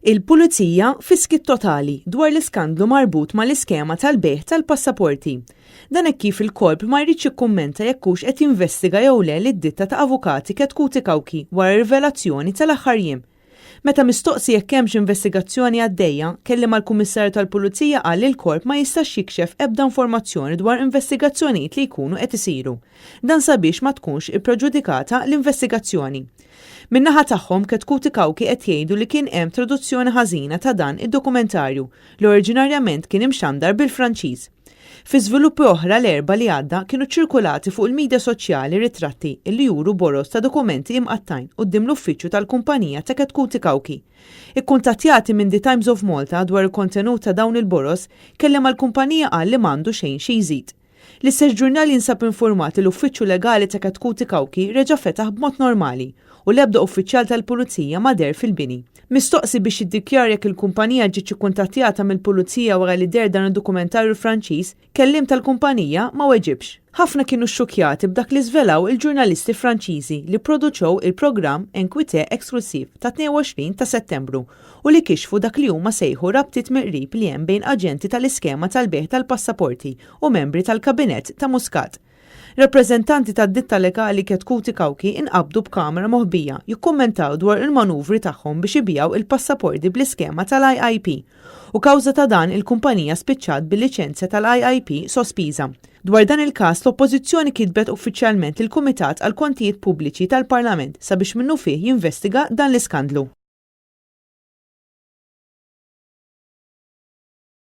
Il-Pulizija fi skiet totali dwar l-iskandlu marbut mal-iskema tal-bejgħ tal-passaporti. Dan hekk kif il-Korp ma jridx jikkummenta jekk hux qed jinvestiga jew le lid-ditta ta' avukati Chetcuti Cauchi wara r-rivelazzjoni tal-aħħar jiem. Meta mistoqsi jekk hemmx investigazzjoni għaddejja, kelliem għall-Kummissarju tal-Pulizija qal li l-Korp ma jistax jikxef ebda informazzjoni dwar investigazzjonijiet li jkunu qed isiru. Dan sabiex ma tkunx ippreġudikata l-investigazzjoni. Min-naħa tagħhom, Chetcuti Cauchi qed jgħidu li kien hemm traduzzjoni ħażina ta' dan id-dokumentarju li oriġinarjament kien imxandar bil-Franċiż. Fi żviluppi oħra l-Erbgħa li għadda kienu ċċirkulati fuq il-midja soċjali ritratti li juru boroż ta' dokumenti imqattgħin quddiem l-uffiċċju tal-kumpanija ta' Chetcuti Cauchi. Ikkuntattjati minn The Times of Malta dwar il-kontenut ta' dawn il-boroż, kelliem għall-kumpanija qal li m'għandu xejn xi jżid. L-istess ġurnal jinsab infurmat li l-uffiċċju legali ta' Chetcuti Cauchi reġa' fetaħ b'mod normali u l-ebda uffiċjal tal-pulizija ma deher fil-bini. Mistoqsi biex jiddikjara jekk il-kumpanija ġietx ikkuntattjata mill-pulizija wara li deher dan id-dokumentarju Franċiż, kelliem tal-kumpanija ma weġibx. Ħafna kienu xxukkjati b'dak li żvelaw il-ġurnalisti Franċiżi li pproduċew il-programm Enquite Exclusive tat-22 ta' Settembru u li kixfu dak li huma sejħu rabtiet mill-qrib li hemm bejn aġenti tal-iskema tal-bejgħ tal-passaporti u membri tal-kabinett ta' Muscat. Rappreżentanti tad-ditta legali Chetcuti Cauchi inqabdu b'kamera moħbija jikkummentaw dwar il-manuvri tagħhom biex ibigħu il-passaporti bl-iskema tal-IIP u kawża ta' dan il-kumpanija spiċċat bil-liċenzja tal-IIP sospiża. Dwar dan il-każ l-Oppożizzjoni kitbet uffiċjalment lill-Kumitat għall-Kontijiet Pubbliċi tal-Parlament sabiex minnufih jinvestiga dan l-iskandlu.